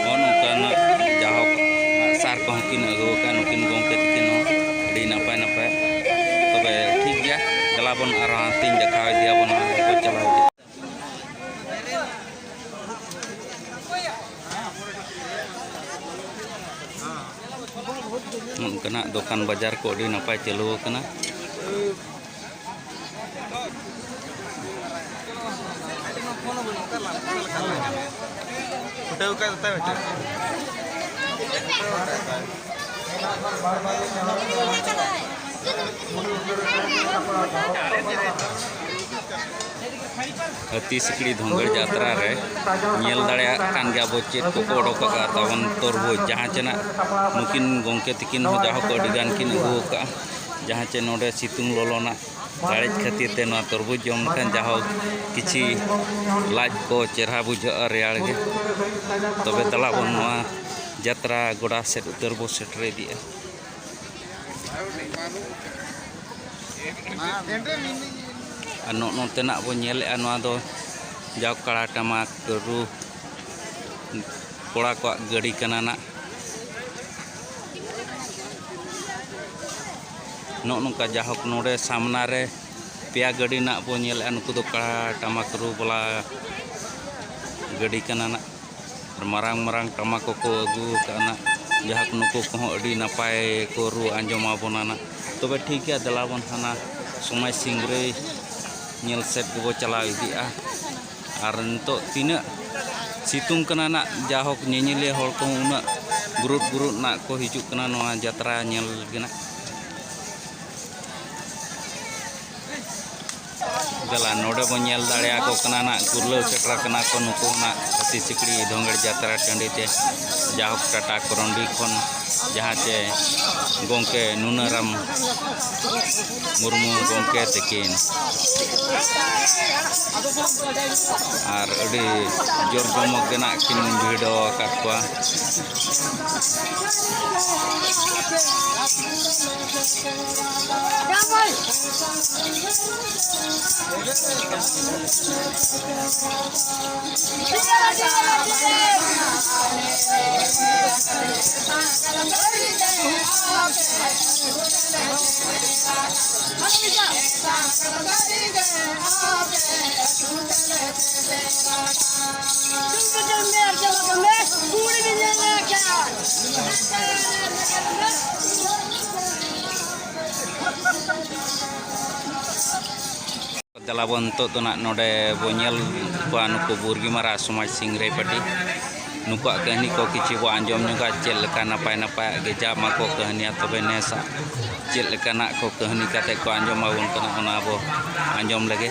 ᱱᱚᱜᱼᱚ ᱱᱚᱝᱠᱟᱱᱟᱜ ᱡᱟᱦᱳᱠ ᱟᱜᱼᱥᱟᱨ ᱠᱚᱦᱚᱸ ᱠᱤᱱ ᱟᱹᱜᱩ ᱟᱠᱟᱫ ᱱᱩᱠᱤᱱ ᱜᱚᱢᱠᱮ ᱛᱟᱹᱠᱤᱱ ᱦᱚᱸ ᱟᱹᱰᱤ ᱱᱟᱯᱟᱭ ᱱᱟᱯᱟᱭ᱾ ᱛᱚᱵᱮ ᱴᱷᱤᱠ ᱜᱮᱭᱟ, ᱫᱮᱞᱟ ᱵᱚᱱ ᱟᱨᱦᱚᱸ ᱦᱟᱱᱛᱮᱧ ᱫᱮᱠᱷᱟᱣ ᱤᱫᱤᱭᱟᱵᱚᱱ ᱦᱟᱸᱜ, ᱠᱚ ᱪᱟᱞᱟᱣ ᱤᱫᱤᱜ᱾ ᱱᱚᱝᱠᱟᱱᱟᱜ ᱫᱚᱠᱟᱱ ᱵᱟᱡᱟᱨ ᱠᱚ ᱟᱹᱰᱤ ᱱᱟᱯᱟᱭ ᱪᱟᱹᱞᱩ ᱟᱠᱟᱱᱟ᱾ ᱦᱟᱹᱛᱤ ᱥᱤᱠᱲᱤ ᱫᱷᱚᱸᱜᱚᱲ ᱡᱟᱛᱨᱟ ᱨᱮ ᱧᱮᱞ ᱫᱟᱲᱮᱭᱟᱜ ᱠᱟᱱ ᱜᱮᱭᱟ ᱵᱚ ᱪᱮᱫ ᱠᱚᱠᱚ ᱚᱰᱚᱠ ᱟᱠᱟᱫᱼᱟ ᱛᱟᱵᱚᱱ ᱛᱚᱨᱵᱩᱡᱽ, ᱡᱟᱦᱟᱸ ᱪᱮ ᱱᱟᱜ ᱱᱩᱠᱤᱱ ᱜᱚᱢᱠᱮ ᱛᱤᱠᱤᱱ ᱦᱚᱸ ᱡᱟᱦᱳᱠ ᱟᱹᱰᱤ ᱜᱟᱱ ᱠᱤᱱ ᱟᱹᱜᱩ ᱟᱠᱟᱫᱼᱟ, ᱡᱟᱦᱟᱸ ᱪᱮ ᱱᱚᱰᱮ ᱥᱤᱛᱩᱝ ᱞᱚᱞᱚᱱᱟᱜ ᱞᱟᱲᱮᱡ ᱠᱷᱟᱹᱛᱤᱨ ᱛᱮ ᱱᱚᱣᱟ ᱛᱚᱨᱵᱩᱡᱽ ᱡᱚᱢ ᱞᱮᱠᱷᱟᱱ ᱡᱟᱦᱳᱠ ᱠᱤᱪᱷᱤ ᱞᱟᱡ ᱠᱚ ᱪᱮᱨᱦᱟ ᱵᱩᱡᱷᱟᱹᱜᱼᱟ ᱨᱮᱭᱟᱲ ᱜᱮ᱾ ᱛᱚᱵᱮ ᱫᱮᱞᱟ ᱵᱚᱱ ᱱᱚᱣᱟ ᱡᱟᱛᱨᱟ ᱜᱚᱰᱟ ᱥᱮᱫ ᱩᱛᱟᱹᱨ ᱵᱚ ᱥᱮᱴᱮᱨ ᱤᱫᱤᱜᱼᱟ᱾ ᱟᱨ ᱱᱚᱜᱼᱚ ᱱᱚᱛᱮᱱᱟᱜ ᱵᱚ ᱧᱮᱞᱮᱜᱼᱟ, ᱱᱚᱣᱟ ᱫᱚ ᱡᱟᱣ ᱠᱟᱲᱟ ᱴᱟᱢᱟᱠ ᱨᱩ ᱠᱚᱲᱟ ᱠᱚᱣᱟᱜ ᱜᱟᱹᱰᱤ ᱠᱟᱱᱟ ᱱᱟᱜ᱾ ᱱᱚᱜᱼᱚ ᱱᱚᱝᱠᱟ ᱡᱟᱦᱳᱠ ᱱᱚᱰᱮ ᱥᱟᱢᱱᱟ ᱨᱮ ᱯᱮᱭᱟ ᱜᱟᱹᱰᱤ ᱱᱟᱜ ᱵᱚ ᱧᱮᱞᱮᱜᱼᱟ, ᱱᱩᱠᱩ ᱫᱚ ᱠᱟᱲᱟ ᱴᱟᱢᱟᱠ ᱨᱩ ᱵᱟᱞᱟ ᱜᱟᱹᱰᱤ ᱠᱟᱱᱟ ᱱᱟᱜ᱾ ᱟᱨ ᱢᱟᱨᱟᱝ ᱢᱟᱨᱟᱝ ᱴᱟᱢᱟᱠ ᱠᱚᱠᱚ ᱟᱹᱜᱩ ᱟᱠᱟᱫᱼᱟ ᱱᱟᱜ, ᱡᱟᱦᱳᱠ ᱱᱩᱠᱩ ᱠᱚᱦᱚᱸ ᱟᱹᱰᱤ ᱱᱟᱯᱟᱭ ᱠᱚ ᱨᱩ ᱟᱸᱡᱚᱢ ᱟᱵᱚᱱᱟ ᱱᱟᱜ᱾ ᱛᱚᱵᱮ ᱴᱷᱤᱠ ᱜᱮᱭᱟ, ᱫᱮᱞᱟ ᱵᱚᱱ ᱦᱟᱱᱟ ᱥᱚᱢᱟᱡᱽ ᱥᱤᱝᱨᱟᱹᱭ ᱧᱮᱞ ᱥᱮᱫ ᱜᱮᱵᱚ ᱪᱟᱞᱟᱣ ᱤᱫᱤᱜᱼᱟ᱾ ᱟᱨ ᱱᱤᱛᱚᱜ ᱛᱤᱱᱟᱹᱜ ᱥᱤᱛᱩᱝ ᱠᱟᱱᱟ ᱱᱟᱜ, ᱡᱟᱦᱳᱠ ᱧᱮᱧᱮᱞᱤᱭᱟᱹ ᱦᱚᱲ ᱠᱚᱦᱚᱸ ᱩᱱᱟᱹᱜ ᱜᱩᱨᱩᱫ ᱜᱩᱨᱩᱫ ᱱᱟᱜ ᱠᱚ ᱦᱤᱡᱩᱜ ᱠᱟᱱᱟ ᱱᱚᱣᱟ ᱡᱟᱛᱨᱟ ᱧᱮᱞ ᱜᱮ ᱱᱟᱜ᱾ ᱫᱮᱞᱟ, ᱱᱚᱰᱮ ᱵᱚᱱ ᱧᱮᱞ ᱫᱟᱲᱮᱭᱟᱠᱚ ᱠᱟᱱᱟ ᱱᱟᱜ, ᱜᱩᱨᱞᱟᱹᱣ ᱥᱮᱴᱮᱨ ᱟᱠᱟᱱᱟ ᱠᱚ ᱱᱩᱠᱩ ᱱᱟᱜ ᱦᱟᱹᱛᱤ ᱥᱤᱠᱲᱤ ᱫᱷᱚᱸᱜᱮᱲ ᱡᱟᱛᱨᱟ ᱴᱟᱺᱰᱤ ᱛᱮ, ᱡᱟᱦᱳᱠ ᱴᱟᱴᱟ ᱠᱚᱨᱚᱱᱰᱤ ᱠᱷᱚᱱ ᱡᱟᱦᱟᱸ ᱪᱮ ᱜᱚᱢᱠᱮ ᱱᱩᱱᱟᱹᱨᱟᱢ ᱢᱩᱨᱢᱩ ᱜᱚᱢᱠᱮ ᱛᱤᱠᱤᱱ᱾ ᱟᱨ ᱟᱹᱰᱤ ᱡᱳᱨ ᱡᱚᱢᱚᱠ ᱜᱮ ᱱᱟᱜ ᱠᱤᱱ ᱵᱷᱤᱲᱟᱹᱣ ᱟᱠᱟᱫ ᱠᱚᱣᱟ᱾ ᱫᱮᱞᱟ ᱵᱚᱱ ᱱᱤᱛᱚᱜ ᱫᱚ ᱱᱟᱜ ᱱᱚᱰᱮ ᱵᱚ ᱧᱮᱞ ᱠᱚᱣᱟ ᱱᱩᱠᱩ ᱵᱩᱨᱜᱤ ᱢᱟᱨᱟ ᱥᱚᱢᱟᱡᱽ ᱥᱤᱝᱨᱟᱹᱭ ᱯᱟᱹᱴᱤ᱾ ᱱᱩᱠᱩᱣᱟᱜ ᱠᱟᱹᱦᱱᱤ ᱠᱚ ᱠᱤᱪᱷᱩ ᱵᱚ ᱟᱸᱡᱚᱢ ᱧᱚᱜᱟ, ᱪᱮᱫ ᱞᱮᱠᱟ ᱱᱟᱯᱟᱭ ᱱᱟᱯᱟᱭᱟᱜ ᱜᱮ ᱡᱟᱵ ᱢᱟᱠᱚ ᱠᱟᱹᱦᱱᱤᱭᱟ, ᱛᱚᱵᱮ ᱱᱮᱥᱟᱜ ᱪᱮᱫ ᱞᱮᱠᱟᱱᱟᱜ ᱠᱚ ᱠᱟᱹᱦᱱᱤ ᱠᱟᱛᱮ ᱠᱚ ᱟᱸᱡᱚᱢ ᱟᱵᱚᱱ ᱠᱟᱱᱟ, ᱚᱱᱟ ᱵᱚ ᱟᱸᱡᱚᱢ ᱞᱮᱜᱮ᱾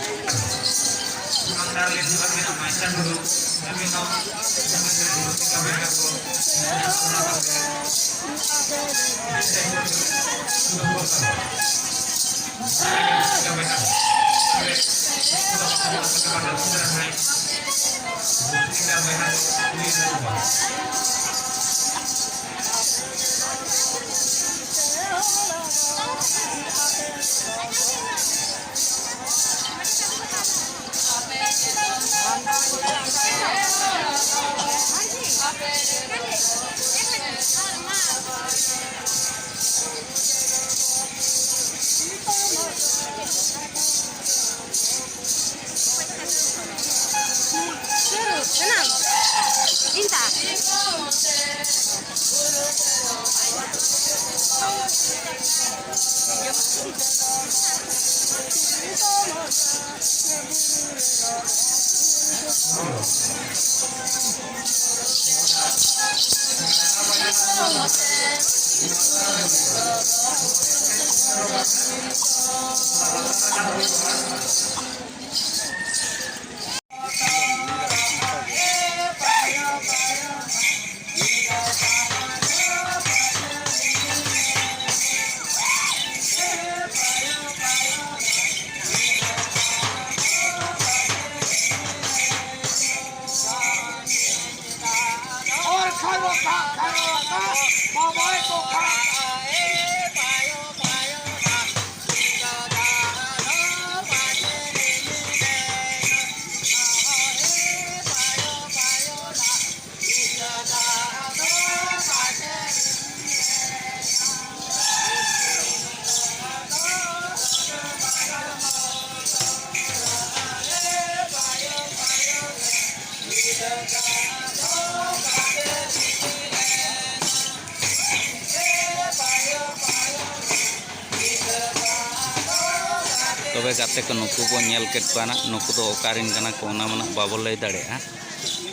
ᱛᱚᱵᱮ ᱜᱟᱛᱮ ᱠᱚ, ᱱᱩᱠᱩ ᱵᱚᱱ ᱧᱮᱞ ᱠᱮᱫ ᱠᱚᱣᱟ ᱱᱟᱜ, ᱱᱩᱠᱩ ᱫᱚ ᱚᱠᱟᱨᱮᱱ ᱠᱟᱱᱟ ᱠᱚ, ᱚᱱᱟ ᱢᱟ ᱱᱟᱜ ᱵᱟᱵᱚ ᱞᱟᱹᱭ ᱫᱟᱲᱮᱭᱟᱜᱼᱟ᱾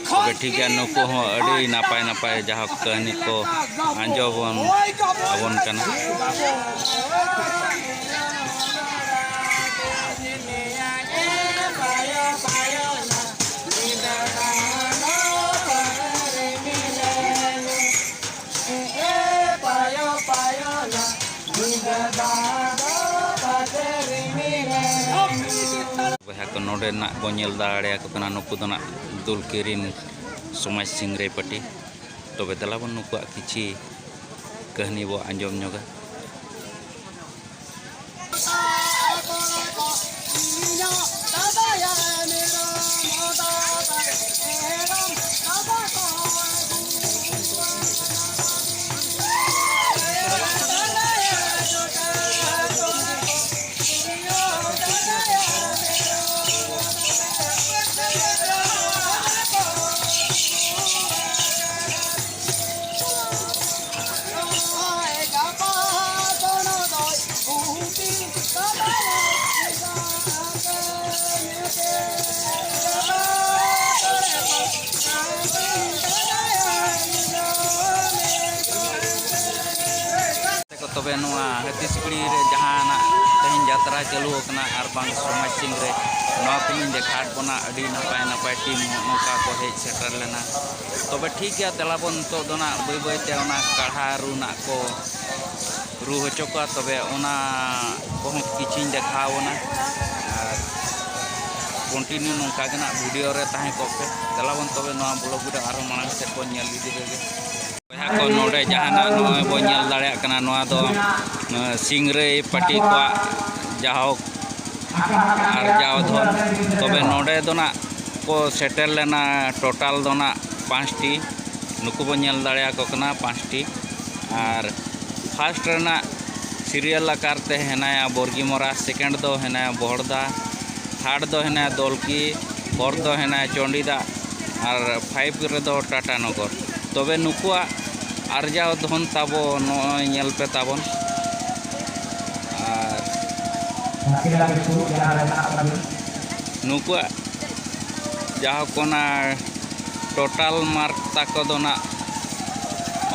ᱛᱚᱵᱮ ᱴᱷᱤᱠ ᱜᱮᱭᱟ, ᱱᱩᱠᱩ ᱦᱚᱸ ᱟᱹᱰᱤ ᱱᱟᱯᱟᱭ ᱱᱟᱯᱟᱭ ᱡᱟᱦᱟᱸ ᱠᱟᱹᱦᱱᱤ ᱠᱚ ᱟᱸᱡᱚᱢ ᱟᱵᱚᱱ ᱠᱟᱱᱟ᱾ ᱵᱚᱭᱦᱟ ᱠᱚ, ᱱᱚᱰᱮ ᱱᱟᱜ ᱵᱚᱱ ᱧᱮᱞ ᱫᱟᱲᱮᱭᱟᱠᱚ ᱠᱟᱱᱟ, ᱱᱩᱠᱩ ᱫᱚ ᱱᱟᱜ ᱫᱩᱞᱠᱤ ᱨᱤᱱ ᱥᱚᱢᱟᱡᱽ ᱥᱤᱝᱨᱟᱹᱭ ᱯᱟᱹᱴᱤ᱾ ᱛᱚᱵᱮ ᱫᱮᱞᱟ ᱵᱚᱱ ᱱᱩᱠᱩᱣᱟᱜ ᱠᱤᱪᱷᱤ ᱠᱟᱹᱦᱱᱤ ᱵᱚ ᱟᱸᱡᱚᱢ ᱧᱚᱜᱟ᱾ ᱛᱚᱵᱮ ᱱᱚᱣᱟ ᱦᱟᱹᱛᱤ ᱥᱤᱠᱲᱤ ᱨᱮ ᱡᱟᱦᱟᱱᱟᱜ ᱛᱮᱦᱮᱧ ᱡᱟᱛᱨᱟ ᱪᱟᱹᱞᱩ ᱟᱠᱟᱱᱟ ᱟᱨ ᱵᱟᱝ ᱥᱚᱢᱟᱡᱽ ᱥᱤᱝ ᱨᱮ, ᱱᱚᱣᱟ ᱠᱚᱞᱤᱧ ᱫᱮᱠᱷᱟᱣᱟᱫ ᱵᱚᱱᱟ᱾ ᱟᱹᱰᱤ ᱱᱟᱯᱟᱭ ᱱᱟᱯᱟᱭ ᱴᱤᱢ ᱱᱚᱜᱼᱚ ᱱᱚᱝᱠᱟ ᱠᱚ ᱦᱮᱡ ᱥᱮᱴᱮᱨ ᱞᱮᱱᱟ᱾ ᱛᱚᱵᱮ ᱴᱷᱤᱠ ᱜᱮᱭᱟ, ᱫᱮᱞᱟ ᱵᱚᱱ ᱱᱤᱛᱚᱜ ᱫᱚ ᱱᱟᱜ ᱵᱟᱹᱭ ᱵᱟᱹᱭ ᱛᱮ ᱚᱱᱟ ᱠᱟᱲᱦᱟ ᱨᱩ ᱱᱟᱜ ᱠᱚ ᱨᱩ ᱦᱚᱪᱚ ᱠᱚᱣᱟ, ᱛᱚᱵᱮ ᱚᱱᱟ ᱠᱚᱦᱚᱸ ᱠᱤᱪᱷᱤᱧ ᱫᱮᱠᱷᱟᱣ ᱵᱚᱱᱟ᱾ ᱟᱨ ᱠᱚᱱᱴᱤᱱᱤᱭᱩ ᱱᱚᱝᱠᱟ ᱜᱮ ᱱᱟᱜ ᱵᱷᱤᱰᱤᱭᱳ ᱨᱮ ᱛᱟᱦᱮᱸ ᱠᱚᱜ ᱯᱮ᱾ ᱫᱮᱞᱟ ᱵᱚᱱ ᱛᱚᱵᱮ ᱱᱚᱣᱟ ᱵᱞᱚᱜ ᱵᱷᱤᱰᱤᱭᱳ ᱟᱨᱦᱚᱸ ᱢᱟᱲᱟᱝ ᱥᱮᱫ ᱵᱚᱱ ᱧᱮᱞ ᱤᱫᱤ ᱞᱮᱜᱮ᱾ ᱵᱚᱭᱦᱟ ᱠᱚ, ᱱᱚᱰᱮ ᱡᱟᱦᱟᱱᱟᱜ ᱱᱚᱜᱼᱚᱭ ᱵᱚᱱ ᱧᱮᱞ ᱫᱟᱲᱮᱭᱟᱜ ᱠᱟᱱᱟ, ᱱᱚᱣᱟ ᱫᱚ, ᱟᱸ, ᱥᱤᱝᱨᱟᱹᱭ ᱯᱟᱹᱴᱤ ᱠᱚᱣᱟᱜ ᱡᱟᱦᱳᱠ ᱟᱨᱡᱟᱣ ᱫᱷᱚᱱ᱾ ᱛᱚᱵᱮ ᱱᱚᱰᱮ ᱫᱚ ᱱᱟᱜ ᱠᱚ ᱥᱮᱴᱮᱨ ᱞᱮᱱᱟ, ᱴᱳᱴᱟᱞ ᱫᱚ ᱱᱟᱜ ᱯᱟᱸᱪᱴᱤ᱾ ᱱᱩᱠᱩ ᱵᱚᱱ ᱧᱮᱞ ᱫᱟᱲᱮᱭᱟᱠᱚ ᱠᱟᱱᱟ, ᱯᱟᱸᱪᱴᱤ᱾ ᱟᱨ ᱯᱷᱟᱥᱴ ᱨᱮᱱᱟᱜ ᱥᱤᱨᱤᱭᱟᱞ ᱟᱠᱟᱨ ᱛᱮ ᱦᱮᱱᱟᱭᱟ ᱵᱚᱨᱜᱤ ᱢᱚᱨᱟ, ᱥᱮᱠᱮᱱᱰ ᱫᱚ ᱦᱮᱱᱟᱭᱟ ᱵᱚᱦᱚᱲᱫᱟ, ᱛᱷᱟᱨᱰ ᱫᱚ ᱦᱮᱱᱟᱭᱟ ᱫᱚᱞᱠᱤ, ᱯᱷᱳᱨᱛᱷ ᱫᱚ ᱦᱮᱱᱟᱭᱟ ᱪᱚᱱᱰᱤᱫᱟ, ᱟᱨ ᱯᱷᱟᱭᱤᱵᱷ ᱨᱮᱫᱚ ᱴᱟᱴᱟᱱᱚᱜᱚᱨ᱾ ᱛᱚᱵᱮ ᱱᱩᱠᱩᱣᱟᱜ ᱟᱨᱡᱟᱣ ᱫᱷᱚᱱ ᱛᱟᱵᱚ ᱱᱚᱜᱼᱚᱭ ᱧᱮᱞ ᱯᱮ ᱛᱟᱵᱚᱱ᱾ ᱟᱨ ᱱᱩᱠᱩᱣᱟᱜ ᱡᱟᱦᱟᱸ ᱠᱚ ᱚᱱᱟ ᱴᱳᱴᱟᱞ ᱢᱟᱨᱠ ᱛᱟᱠᱚ ᱫᱚ ᱱᱟᱜ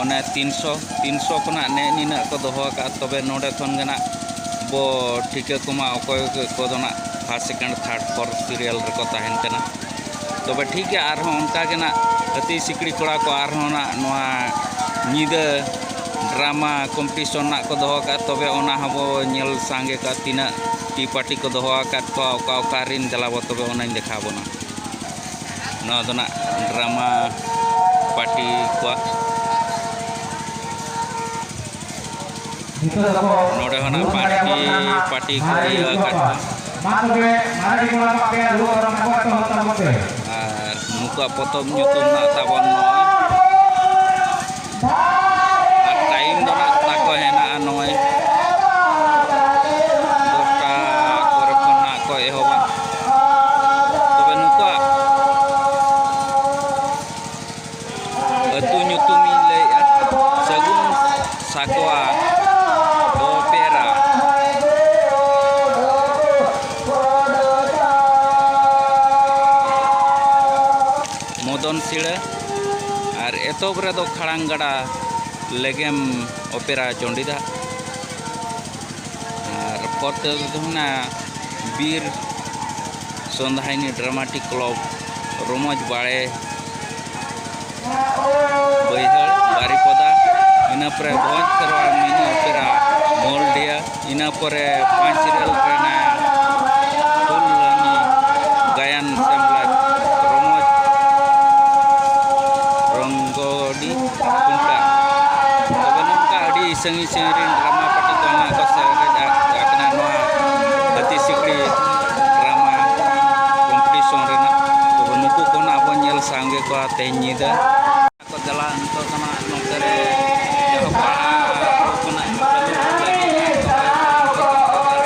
ᱚᱱᱮ ᱛᱤᱱᱥᱚ, ᱛᱤᱱᱥᱚ ᱠᱷᱚᱱᱟᱜ ᱱᱮ ᱱᱤᱱᱟᱹᱜ ᱠᱚ ᱫᱚᱦᱚ ᱟᱠᱟᱫᱼᱟ᱾ ᱛᱚᱵᱮ ᱱᱚᱰᱮ ᱠᱷᱚᱱ ᱜᱮ ᱱᱟᱜ ᱵᱚ ᱴᱷᱤᱠᱟᱹ ᱠᱚᱢᱟ ᱚᱠᱚᱭ ᱠᱚᱫᱚ ᱱᱟᱜ first, second, third, fourth serial ᱨᱮᱠᱚ ᱛᱟᱦᱮᱱ ᱠᱟᱱᱟ᱾ ᱛᱚᱵᱮ ᱴᱷᱤᱠ ᱜᱮᱭᱟ, ᱟᱨᱦᱚᱸ ᱚᱱᱠᱟ ᱜᱮ ᱱᱟᱜ ᱦᱟᱹᱛᱤ ᱥᱤᱠᱲᱤ ᱠᱚᱲᱟ ᱠᱚ ᱟᱨᱦᱚᱸ ᱱᱟᱜ ᱱᱚᱣᱟ ᱧᱤᱫᱟᱹ ᱰᱨᱟᱢᱟ ᱠᱚᱢᱯᱤᱴᱤᱥᱚᱱ ᱱᱟᱜ ᱠᱚ ᱫᱚᱦᱚ ᱟᱠᱟᱫᱼᱟ᱾ ᱛᱚᱵᱮ ᱚᱱᱟ ᱦᱚᱸᱵᱚ ᱧᱮᱞ ᱥᱟᱸᱜᱮ ᱠᱟᱜᱼᱟ, ᱛᱤᱱᱟᱹᱜ ᱴᱤ ᱯᱟᱨᱴᱤ ᱠᱚ ᱫᱚᱦᱚ ᱟᱠᱟᱫ ᱠᱚᱣᱟ, ᱚᱠᱟ ᱚᱠᱟ ᱨᱤᱱ, ᱫᱮᱞᱟ ᱵᱚ ᱛᱚᱵᱮ ᱚᱱᱟᱧ ᱫᱮᱠᱷᱟᱣ ᱵᱚᱱᱟ᱾ ᱱᱚᱣᱟ ᱫᱚ ᱱᱟᱜ ᱰᱨᱟᱢᱟ ᱯᱟᱨᱴᱤ ᱠᱚᱣᱟᱜ᱾ ᱱᱚᱰᱮ ᱦᱚᱸ ᱱᱟᱜ ᱯᱟᱸᱪᱴᱤ ᱯᱟᱨᱴᱤ ᱠᱚ ᱤᱭᱟᱹ ᱟᱠᱟᱫ ᱠᱚᱣᱟ᱾ ᱢᱟ ᱛᱚᱵᱮ, ᱢᱟᱨᱟᱝ ᱠᱚᱲᱟ ᱠᱚ ᱟᱯᱮᱭᱟᱜ ᱨᱩᱣᱟᱹ ᱚᱨᱚᱝ ᱟᱠᱚ ᱮᱛᱚᱦᱚᱵ ᱛᱟᱵᱚᱱ ᱯᱮ᱾ ᱟᱨ ᱱᱩᱠᱩᱣᱟᱜ ᱯᱚᱛᱚᱵ ᱧᱩᱛᱩᱢ ᱱᱟᱜ ᱛᱟᱵᱚᱱ ᱱᱚᱜᱼᱚᱭ᱾ ᱟᱨ ᱴᱟᱭᱤᱢ ᱫᱚ ᱱᱟᱜ ᱛᱟᱠᱚ ᱦᱮᱱᱟᱜᱼᱟ ᱱᱚᱜᱼᱚᱭ ᱫᱚᱥᱴᱟ ᱠᱚᱨᱮ ᱠᱷᱚᱱ ᱱᱟᱜ ᱠᱚ ᱮᱦᱚᱵᱟ᱾ ᱛᱚᱵᱮ ᱱᱩᱠᱩᱣᱟᱜ ᱟᱹᱛᱩ ᱧᱩᱛᱩᱢᱤᱧ ᱞᱟᱹᱭᱮᱫᱼᱟ, ᱥᱟᱹᱜᱩᱱ ᱥᱟᱠᱣᱟ ᱚᱯᱮᱨᱟ᱾ ᱢᱚᱫᱚᱱ ᱥᱤᱲᱟᱹ ᱟᱨ ᱮᱛᱚᱦᱚᱵ ᱨᱮᱫᱚ ᱠᱷᱟᱲᱟᱝ ᱜᱟᱰᱟ ᱞᱮᱜᱮᱢ ᱚᱯᱮᱨᱟ ᱪᱚᱱᱰᱤᱫᱟ᱾ ᱠᱚᱨᱛᱟᱹ ᱫᱚ ᱦᱩᱭᱱᱟ ᱵᱤᱨ ᱥᱚᱱᱫᱷᱟᱭᱱᱤ ᱰᱨᱟᱢᱟᱴᱤᱠ ᱠᱞᱟᱵᱽ, ᱨᱚᱢᱚᱡᱽ ᱵᱟᱲᱮ ᱵᱟᱹᱭᱦᱟᱹᱲ, ᱵᱟᱨᱤᱯᱚᱫᱟ, ᱤᱱᱟᱹ ᱯᱚᱨᱮ ᱵᱷᱚᱸᱡᱽ ᱠᱷᱮᱨᱣᱟᱲ ᱢᱤᱱᱤ ᱚᱯᱮᱨᱟ, ᱢᱳᱞᱰᱤᱭᱟ, ᱤᱱᱟᱹ ᱯᱚᱨᱮ ᱯᱟᱸᱪ ᱥᱤᱨᱟᱹᱞ ᱨᱮᱱᱟᱜ ᱯᱷᱩᱞ ᱞᱟᱹᱱᱤ ᱜᱟᱭᱟᱱ ᱥᱮᱢᱞᱮᱫ, ᱨᱚᱢᱚᱡᱽ ᱨᱚᱝᱜᱚᱰᱤ ᱠᱷᱩᱱᱴᱟ᱾ ᱛᱚᱵᱮ ᱱᱚᱝᱠᱟ ᱟᱹᱰᱤ ᱥᱟᱺᱜᱤᱧ ᱥᱟᱺᱜᱤᱧ ᱨᱮᱱ ᱰᱨᱟᱢᱟ ᱯᱟᱨᱴᱤ ᱠᱚ ᱦᱟᱸᱜ ᱠᱚ ᱥᱮᱴᱮᱨ ᱟᱠᱟᱱᱟ ᱱᱚᱣᱟ ᱦᱟᱹᱛᱤ ᱥᱤᱠᱲᱤ ᱰᱨᱟᱢᱟ ᱠᱚᱢᱯᱤᱴᱤᱥᱚᱱ ᱨᱮᱱᱟᱜ᱾ ᱛᱚᱵᱮ ᱱᱩᱠᱩ ᱠᱚ ᱦᱟᱸᱜ ᱵᱚᱱ ᱧᱮᱞ ᱥᱟᱸᱜᱮ ᱠᱚᱣᱟ ᱛᱮᱦᱮᱧ ᱧᱤᱫᱟᱹ᱾ ᱠᱚ ᱪᱟᱞᱟᱜ ᱱᱤᱛᱚᱜ ᱫᱚ ᱱᱟᱜ ᱱᱚᱛᱮ ᱨᱮ ᱡᱟᱦᱟᱸ ᱵᱟᱦᱟ ᱠᱚ ᱠᱷᱚᱱᱟᱜ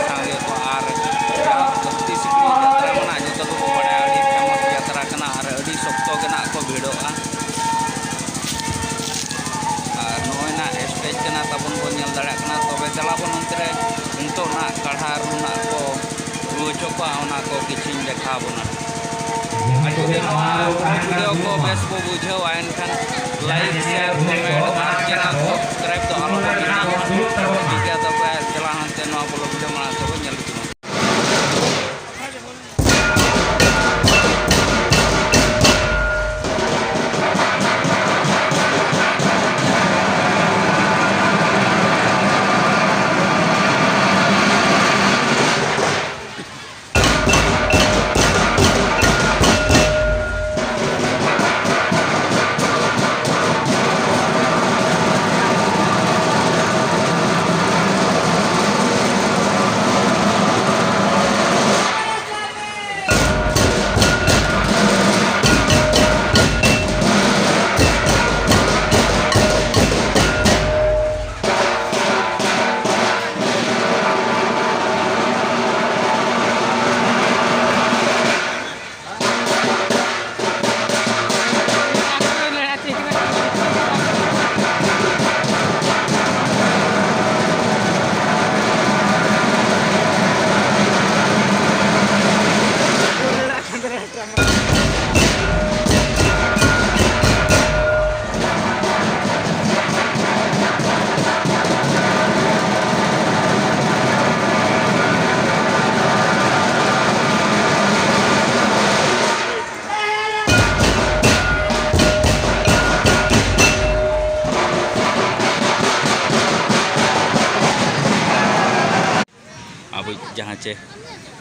ᱥᱟᱸᱜᱮ ᱠᱚ ᱟᱨ ᱡᱟᱦᱟᱸ ᱦᱟᱹᱛᱤ ᱥᱤᱠᱲᱤ ᱡᱟᱛᱨᱟ ᱢᱮᱱᱟᱜᱼᱟ, ᱡᱚᱛᱚ ᱜᱮᱵᱚ ᱵᱟᱲᱟᱭᱟ, ᱟᱹᱰᱤ ᱯᱷᱮᱢᱟᱥ ᱡᱟᱛᱨᱟ ᱠᱟᱱᱟ ᱟᱨ ᱟᱹᱰᱤ ᱥᱚᱠᱛᱚ ᱜᱮ ᱱᱟᱜ ᱠᱚ ᱵᱷᱤᱲᱚᱜᱼᱟ᱾ ᱟᱨ ᱱᱚᱜᱼᱚᱭ ᱱᱟᱜ ᱥᱴᱮᱡᱽ ᱠᱟᱱᱟ ᱛᱟᱵᱚᱱ, ᱵᱚᱱ ᱧᱮᱞ ᱫᱟᱲᱮᱭᱟᱜ ᱠᱟᱱᱟ᱾ ᱛᱚᱵᱮ ᱪᱟᱞᱟᱜ ᱵᱚᱱ ᱚᱱᱛᱮ ᱨᱮ, ᱱᱤᱛᱚᱜ ᱱᱟᱜ ᱠᱟᱲᱦᱟ ᱨᱩ ᱱᱟᱜ ᱠᱚ ᱨᱩ ᱦᱚᱪᱚ ᱠᱚᱣᱟ, ᱚᱱᱟ ᱠᱚ ᱠᱤᱪᱷᱩᱧ ᱫᱮᱠᱷᱟᱣ ᱵᱚᱱᱟ᱾ ᱟᱨ ᱡᱩᱫᱤ ᱱᱚᱣᱟ ᱵᱷᱤᱰᱤᱭᱳ ᱠᱚ ᱵᱮᱥ ᱵᱚ ᱵᱩᱡᱷᱟᱹᱣᱟ, ᱮᱱᱠᱷᱟᱱ ᱞᱟᱭᱤᱠ, ᱥᱮᱭᱟᱨ, ᱠᱚᱢᱮᱱᱴ ᱟᱨ ᱪᱮᱱᱮᱞ ᱥᱟᱵᱥᱠᱨᱟᱭᱤᱵ ᱫᱚ ᱟᱞᱚ ᱵᱚᱱ ᱦᱤᱲᱤᱧᱟ᱾ ᱴᱷᱤᱠ ᱜᱮᱭᱟ, ᱛᱚᱵᱮ ᱪᱟᱞᱟᱜ ᱦᱟᱱᱛᱮ ᱱᱚᱣᱟ ᱵᱞᱚᱜ ᱵᱷᱤᱰᱤᱭᱳ ᱢᱟᱲᱟᱝ ᱛᱮᱵᱚᱱ ᱧᱮᱞ ᱤᱫᱤ ᱢᱟ᱾ ᱡᱟᱦᱟᱸ ᱪᱮ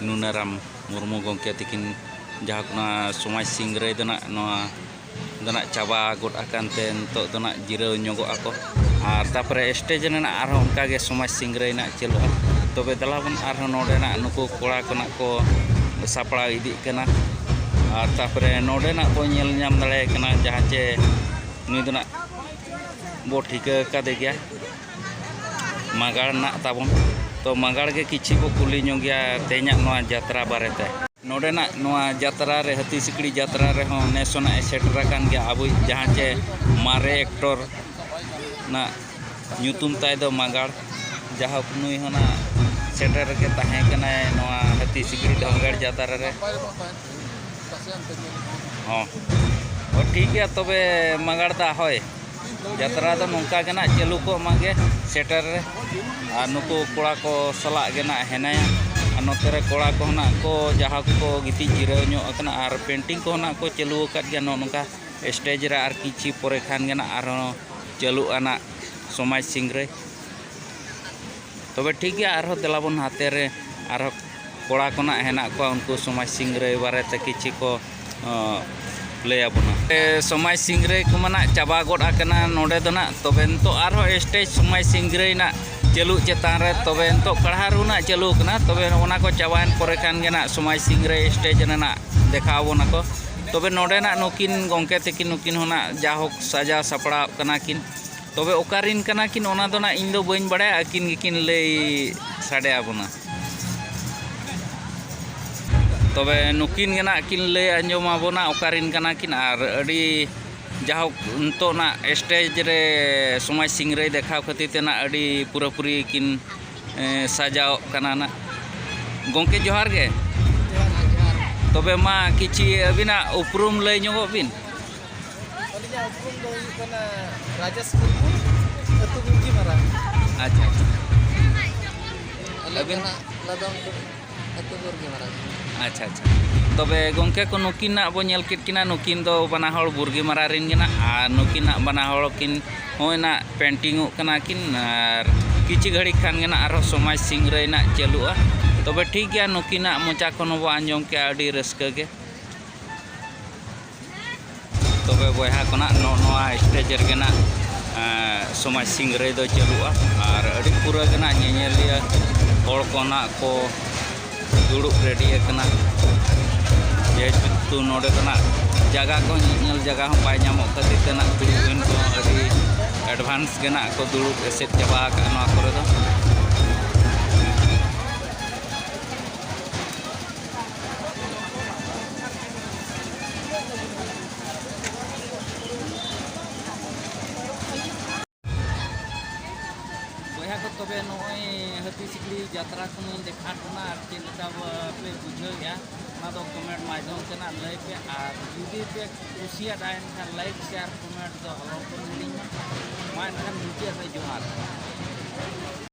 ᱱᱩᱱᱟᱨᱟᱢ ᱢᱩᱨᱢᱩ ᱜᱚᱢᱠᱮ ᱛᱤᱠᱤᱱ ᱡᱟᱦᱟᱸ ᱠᱚ ᱱᱚᱣᱟ ᱥᱚᱢᱟᱡᱽ ᱥᱤᱝᱨᱟᱹᱭ ᱫᱚ ᱱᱟᱜ ᱱᱚᱣᱟ ᱫᱚ ᱱᱟᱜ ᱪᱟᱵᱟ ᱜᱚᱫ ᱟᱠᱟᱱ ᱛᱮ ᱱᱤᱛᱚᱜ ᱫᱚ ᱱᱟᱜ ᱡᱤᱨᱟᱹᱣ ᱧᱚᱜᱚᱜ ᱟᱠᱚ᱾ ᱟᱨ ᱛᱟᱨᱯᱚᱨᱮ ᱥᱴᱮᱡᱽ ᱨᱮᱱᱟᱜ ᱟᱨᱦᱚᱸ ᱚᱱᱠᱟᱜᱮ ᱥᱚᱢᱟᱡᱽ ᱥᱤᱝᱨᱟᱹᱭ ᱨᱮᱱᱟᱜ ᱪᱟᱹᱞᱩᱜᱼᱟ᱾ ᱛᱚᱵᱮ ᱫᱮᱞᱟ ᱵᱚᱱ ᱟᱨᱦᱚᱸ ᱱᱚᱰᱮᱱᱟᱜ ᱱᱩᱠᱩ ᱠᱚᱲᱟ ᱠᱚ ᱱᱟᱜ ᱠᱚ ᱥᱟᱯᱲᱟᱣ ᱤᱫᱤᱜ ᱠᱟᱱᱟ᱾ ᱟᱨ ᱛᱟᱨᱯᱚᱨᱮ ᱱᱚᱰᱮᱱᱟᱜ ᱵᱚᱱ ᱧᱮᱞ ᱧᱟᱢ ᱫᱟᱲᱮᱭᱟᱭ ᱠᱟᱱᱟ ᱡᱟᱦᱟᱸ ᱪᱮ ᱱᱩᱭ ᱫᱚ ᱱᱟᱜ ᱵᱚ ᱴᱷᱤᱠᱟᱹ ᱠᱟᱫᱮ ᱜᱮᱭᱟ ᱢᱟᱜᱟᱲ ᱱᱟᱜ ᱛᱟᱵᱚᱱ᱾ ᱛᱚ ᱢᱟᱜᱟᱲ ᱜᱮ ᱠᱤᱪᱷᱤ ᱵᱚ ᱠᱩᱞᱤ ᱧᱚᱜᱮᱭᱟ ᱛᱮᱦᱮᱧᱟᱜ ᱱᱚᱣᱟ ᱡᱟᱛᱨᱟ ᱵᱟᱨᱮᱛᱮ᱾ ᱱᱚᱰᱮᱱᱟᱜ ᱱᱚᱣᱟ ᱡᱟᱛᱨᱟ ᱨᱮ, ᱦᱟᱹᱛᱤ ᱥᱤᱠᱲᱤ ᱡᱟᱛᱨᱟ ᱨᱮᱦᱚᱸ ᱱᱮᱥ ᱦᱚᱸ ᱱᱟᱜ ᱮ ᱥᱮᱴᱮᱨ ᱟᱠᱟᱱ ᱜᱮᱭᱟ ᱟᱵᱚᱭᱤᱡ ᱡᱟᱦᱟᱸ ᱪᱮ ᱢᱟᱨᱮ ᱮᱠᱴᱚᱨ ᱱᱟᱜ ᱧᱩᱛᱩᱢ ᱛᱟᱭ ᱫᱚ ᱢᱟᱜᱟᱲ᱾ ᱡᱟᱦᱳᱠ, ᱱᱩᱭ ᱦᱚᱸ ᱱᱟᱜ ᱥᱮᱴᱮᱨ ᱨᱮᱜᱮ ᱛᱟᱦᱮᱸ ᱠᱟᱱᱟᱭ ᱱᱚᱣᱟ ᱦᱟᱹᱛᱤ ᱥᱤᱠᱲᱤ ᱰᱷᱚᱝᱜᱟᱲ ᱡᱟᱛᱨᱟ ᱨᱮ᱾ ᱦᱚᱸ, ᱚ, ᱴᱷᱤᱠ ᱜᱮᱭᱟ ᱛᱚᱵᱮ ᱢᱟᱜᱟᱲ ᱫᱟ, ᱦᱳᱭ, ᱡᱟᱛᱨᱟ ᱫᱚ ᱱᱚᱝᱠᱟ ᱜᱮ ᱱᱟᱜ ᱪᱟᱹᱞᱩ ᱠᱚᱜ ᱢᱟ ᱜᱮ ᱥᱮᱴᱮᱨ ᱨᱮ᱾ ᱟᱨ ᱱᱩᱠᱩ ᱠᱚᱲᱟ ᱠᱚ ᱥᱟᱞᱟᱜ ᱜᱮ ᱱᱟᱜ ᱦᱮᱱᱟᱭᱟ᱾ ᱟᱨ ᱱᱚᱛᱮ ᱨᱮ ᱠᱚᱲᱟ ᱠᱚᱦᱚᱸ ᱱᱟᱜ ᱠᱚ ᱡᱟᱦᱟᱸ ᱠᱚ ᱜᱤᱛᱤᱡ ᱡᱤᱨᱟᱹᱣ ᱧᱚᱜ ᱟᱠᱟᱱᱟ, ᱟᱨ ᱯᱮᱱᱴᱤᱝ ᱠᱚᱦᱚᱸ ᱱᱟᱜ ᱠᱚ ᱪᱟᱹᱞᱩ ᱟᱠᱟᱫ ᱜᱮᱭᱟ ᱱᱚᱜᱼᱚ ᱱᱚᱝᱠᱟ ᱥᱴᱮᱡᱽ ᱨᱮ᱾ ᱟᱨ ᱠᱤᱪᱷᱤ ᱯᱚᱨᱮ ᱠᱷᱟᱱ ᱜᱮ ᱱᱟᱜ ᱟᱨᱦᱚᱸ ᱪᱟᱹᱞᱩᱜᱼᱟ ᱱᱟᱜ ᱥᱚᱢᱟᱡᱽ ᱥᱤᱝᱨᱟᱹᱭ᱾ ᱛᱚᱵᱮ ᱴᱷᱤᱠ ᱜᱮᱭᱟ, ᱟᱨᱦᱚᱸ ᱫᱮᱞᱟ ᱵᱚᱱ ᱦᱟᱛᱮ ᱨᱮ ᱟᱨᱦᱚᱸ ᱠᱚᱲᱟ ᱠᱚ ᱱᱟᱜ ᱦᱮᱱᱟᱜ ᱠᱚᱣᱟ, ᱩᱱᱠᱩ ᱥᱚᱢᱟᱡᱽ ᱥᱤᱝᱨᱟᱹᱭ ᱵᱟᱨᱮᱛᱮ ᱠᱤᱪᱷᱤ ᱠᱚ, ᱚ, ᱞᱟᱹᱭ ᱟᱵᱚᱱᱟ᱾ ᱮ, ᱥᱚᱢᱟᱡᱽ ᱥᱤᱝᱨᱟᱹᱭ ᱠᱚᱢᱟ ᱱᱟᱜ ᱪᱟᱵᱟ ᱜᱚᱫ ᱟᱠᱟᱱᱟ ᱱᱚᱰᱮ ᱫᱚ ᱱᱟᱜ, ᱛᱚᱵᱮ ᱱᱤᱛᱚᱜ ᱟᱨᱦᱚᱸ ᱥᱴᱮᱡᱽ ᱥᱚᱢᱟᱡᱽ ᱥᱤᱝᱨᱟᱹᱭ ᱱᱟᱜ ᱪᱟᱹᱞᱩᱜ ᱪᱮᱛᱟᱱ ᱨᱮ, ᱛᱚᱵᱮ ᱱᱤᱛᱚᱜ ᱠᱟᱲᱦᱟ ᱨᱩ ᱱᱟᱜ ᱪᱟᱹᱞᱩ ᱟᱠᱟᱱᱟ, ᱛᱚᱵᱮ ᱚᱱᱟ ᱠᱚ ᱪᱟᱵᱟᱭᱮᱱ ᱯᱚᱨᱮ ᱠᱷᱟᱱ ᱜᱮ ᱱᱟᱜ ᱥᱚᱢᱟᱡᱽ ᱥᱤᱝᱨᱟᱹᱭ ᱥᱴᱮᱡᱽ ᱨᱮ ᱱᱟᱜ ᱫᱮᱠᱷᱟᱣ ᱟᱵᱚᱱᱟ ᱠᱚ᱾ ᱛᱚᱵᱮ ᱱᱚᱰᱮ ᱱᱟᱜ ᱱᱩᱠᱤᱱ ᱜᱚᱢᱠᱮ ᱛᱟᱹᱠᱤᱱ, ᱱᱩᱠᱤᱱ ᱦᱚᱸ ᱱᱟᱜ ᱡᱟᱦᱳᱠ ᱥᱟᱡᱟᱣ ᱥᱟᱯᱲᱟᱣ ᱠᱟᱱᱟ ᱠᱤᱱ᱾ ᱛᱚᱵᱮ ᱚᱠᱟᱨᱤᱱ ᱠᱟᱱᱟ ᱠᱤᱱ, ᱚᱱᱟ ᱫᱚ ᱱᱟᱜ ᱤᱧ ᱫᱚ ᱵᱟᱹᱧ ᱵᱟᱲᱟᱭᱟ, ᱟᱹᱠᱤᱱ ᱜᱮᱠᱤᱱ ᱞᱟᱹᱭ ᱥᱟᱰᱮ ᱟᱵᱚᱱᱟ᱾ ᱛᱚᱵᱮ ᱱᱩᱠᱤᱱ ᱜᱮ ᱱᱟᱜ ᱠᱤᱱ ᱞᱟᱹᱭ ᱟᱸᱡᱚᱢ ᱟᱵᱚᱱᱟ ᱚᱠᱟᱨᱤᱱ ᱠᱟᱱᱟ ᱠᱤᱱ᱾ ᱟᱨ ᱟᱹᱰᱤ ᱡᱟᱦᱳᱠ, ᱱᱤᱛᱚᱜ ᱱᱟᱜ ᱥᱴᱮᱡᱽ ᱨᱮ ᱥᱚᱢᱟᱡᱽ ᱥᱤᱝᱨᱟᱹᱭ ᱫᱮᱠᱷᱟᱣ ᱠᱷᱟᱹᱛᱤᱨ ᱛᱮ ᱱᱟᱜ ᱟᱹᱰᱤ ᱯᱩᱨᱟᱹᱯᱩᱨᱤ ᱠᱤᱱ, ᱮ, ᱥᱟᱡᱟᱣᱚᱜ ᱠᱟᱱᱟ ᱱᱟᱜ᱾ ᱜᱚᱢᱠᱮ, ᱡᱚᱦᱟᱨ ᱜᱮ᱾ ᱡᱚᱦᱟᱨ ᱜᱮ, ᱡᱚᱦᱟᱨ ᱜᱮ᱾ ᱛᱚᱵᱮ ᱢᱟ, ᱠᱤᱪᱷᱤ ᱟᱹᱵᱤᱱᱟᱜ ᱩᱯᱨᱩᱢ ᱞᱟᱹᱭ ᱧᱚᱜᱚᱜ ᱵᱤᱱ᱾ ᱟᱹᱞᱤᱧᱟᱜ ᱩᱯᱨᱩᱢ ᱫᱚ ᱦᱩᱭᱩᱜ ᱠᱟᱱᱟ ᱨᱟᱡᱮᱥ ᱢᱩᱨᱢᱩ, ᱟᱹᱛᱩ ᱵᱩᱨᱜᱤ ᱢᱟᱨᱟᱝ᱾ ᱟᱪᱪᱷᱟ, ᱟᱪᱪᱷᱟ᱾ ᱟᱹᱞᱤᱧ ᱟᱹᱵᱤᱱ? ᱫᱚ ᱱᱟᱜ ᱞᱟᱫᱚᱢ ᱟᱹᱛᱩ ᱵᱩᱨᱜᱤ ᱢᱟᱨᱟᱝ᱾ ᱟᱪᱪᱷᱟ, ᱟᱪᱪᱷᱟ᱾ ᱛᱚᱵᱮ ᱜᱚᱢᱠᱮ ᱠᱚ, ᱱᱩᱠᱤᱱᱟᱜ ᱵᱚ ᱧᱮᱞ ᱠᱮᱫ ᱠᱤᱱᱟ, ᱱᱩᱠᱤᱱ ᱫᱚ ᱵᱟᱱᱟ ᱦᱚᱲ ᱵᱩᱨᱜᱤ ᱢᱟᱨᱟ ᱨᱮᱱ ᱜᱮ ᱱᱟᱜ, ᱟᱨ ᱱᱩᱠᱤᱱᱟᱜ ᱵᱟᱱᱟ ᱦᱚᱲ ᱠᱤᱱ ᱱᱚᱜᱼᱚᱭ ᱱᱟᱜ ᱯᱮᱱᱴᱤᱝᱚᱜ ᱠᱟᱱᱟ ᱠᱤᱱ, ᱟᱨ ᱠᱤᱪᱷᱩ ᱜᱷᱟᱹᱲᱤᱡ ᱠᱷᱟᱱ ᱜᱮ ᱱᱟᱜ ᱟᱨᱦᱚᱸ ᱥᱚᱢᱟᱡᱽ ᱥᱤᱝᱨᱟᱹᱭ ᱱᱟᱜ ᱪᱟᱹᱞᱩᱜᱼᱟ᱾ ᱛᱚᱵᱮ ᱴᱷᱤᱠ ᱜᱮᱭᱟ, ᱱᱩᱠᱤᱱᱟᱜ ᱢᱚᱪᱟ ᱠᱷᱚᱱ ᱦᱚᱸᱵᱚ ᱟᱸᱡᱚᱢ ᱠᱮᱜᱼᱟ, ᱟᱹᱰᱤ ᱨᱟᱹᱥᱠᱟᱹ ᱜᱮ᱾ ᱛᱚᱵᱮ ᱵᱚᱭᱦᱟ ᱠᱚ ᱱᱟᱜ ᱱᱚᱜᱼᱚ ᱱᱚᱣᱟ ᱥᱴᱮᱡ ᱨᱮᱜᱮ ᱱᱟᱜ, ᱮᱸ, ᱥᱚᱢᱟᱡᱽ ᱥᱤᱝᱨᱟᱹᱭ ᱫᱚ ᱪᱟᱹᱞᱩᱜᱼᱟ᱾ ᱟᱨ ᱟᱹᱰᱤ ᱯᱩᱨᱟᱹ ᱜᱮ ᱱᱟᱜ ᱧᱮᱧᱮᱞᱤᱭᱟᱹ ᱦᱚᱲ ᱠᱚ ᱱᱟᱜ ᱠᱚ ᱫᱩᱲᱩᱵ ᱨᱮᱰᱤ ᱟᱠᱟᱱᱟ᱾ ᱡᱮᱦᱮᱛᱩ ᱱᱚᱰᱮ ᱫᱚ ᱱᱟᱜ ᱡᱟᱭᱜᱟ ᱠᱚ, ᱧᱮᱧᱮᱞ ᱡᱟᱭᱜᱟ ᱦᱚᱸ ᱵᱟᱭ ᱧᱟᱢᱚᱜ ᱠᱷᱟᱹᱛᱤᱨ ᱛᱮ ᱱᱟᱜ ᱫᱩᱲᱩᱵ ᱮᱱ ᱠᱚ ᱟᱹᱰᱤ ᱮᱰᱵᱷᱟᱱᱥ ᱜᱮ ᱱᱟᱜ ᱠᱚ ᱫᱩᱲᱩᱵ ᱮᱥᱮᱫ ᱪᱟᱵᱟ ᱟᱠᱟᱫᱼᱟ ᱱᱚᱣᱟ ᱠᱚᱨᱮ ᱫᱚ᱾ ᱵᱚᱭᱦᱟ ᱠᱚ, ᱛᱚᱵᱮ ᱱᱚᱜᱼᱚᱭ ᱦᱟᱹᱛᱤ ᱥᱤᱠᱲᱤ ᱡᱟᱛᱨᱟ ᱠᱷᱚᱱᱤᱧ ᱫᱮᱠᱷᱟᱣ ᱵᱚᱱᱟ, ᱟᱨ ᱪᱮᱫ ᱞᱮᱠᱟ ᱯᱮ ᱵᱩᱡᱷᱟᱹᱣᱮᱫᱼᱟ, ᱚᱱᱟ ᱫᱚ ᱠᱚᱢᱮᱱᱴ ᱢᱟᱫᱽᱫᱷᱚᱢ ᱛᱮ ᱱᱟᱜ ᱞᱟᱹᱭ ᱯᱮ᱾ ᱟᱨ ᱡᱩᱫᱤ ᱯᱮ ᱠᱩᱥᱤᱭᱟᱫᱟ, ᱮᱱᱠᱷᱟᱱ ᱞᱟᱭᱤᱠ, ᱥᱮᱭᱟᱨ, ᱠᱚᱢᱮᱱᱴ ᱫᱚ ᱟᱞᱚ ᱯᱮ ᱦᱤᱲᱤᱧ ᱢᱟ᱾ ᱢᱟ ᱮᱱᱠᱷᱟᱱ ᱢᱩᱪᱟᱹᱫ ᱨᱮ ᱡᱚᱦᱟᱨ᱾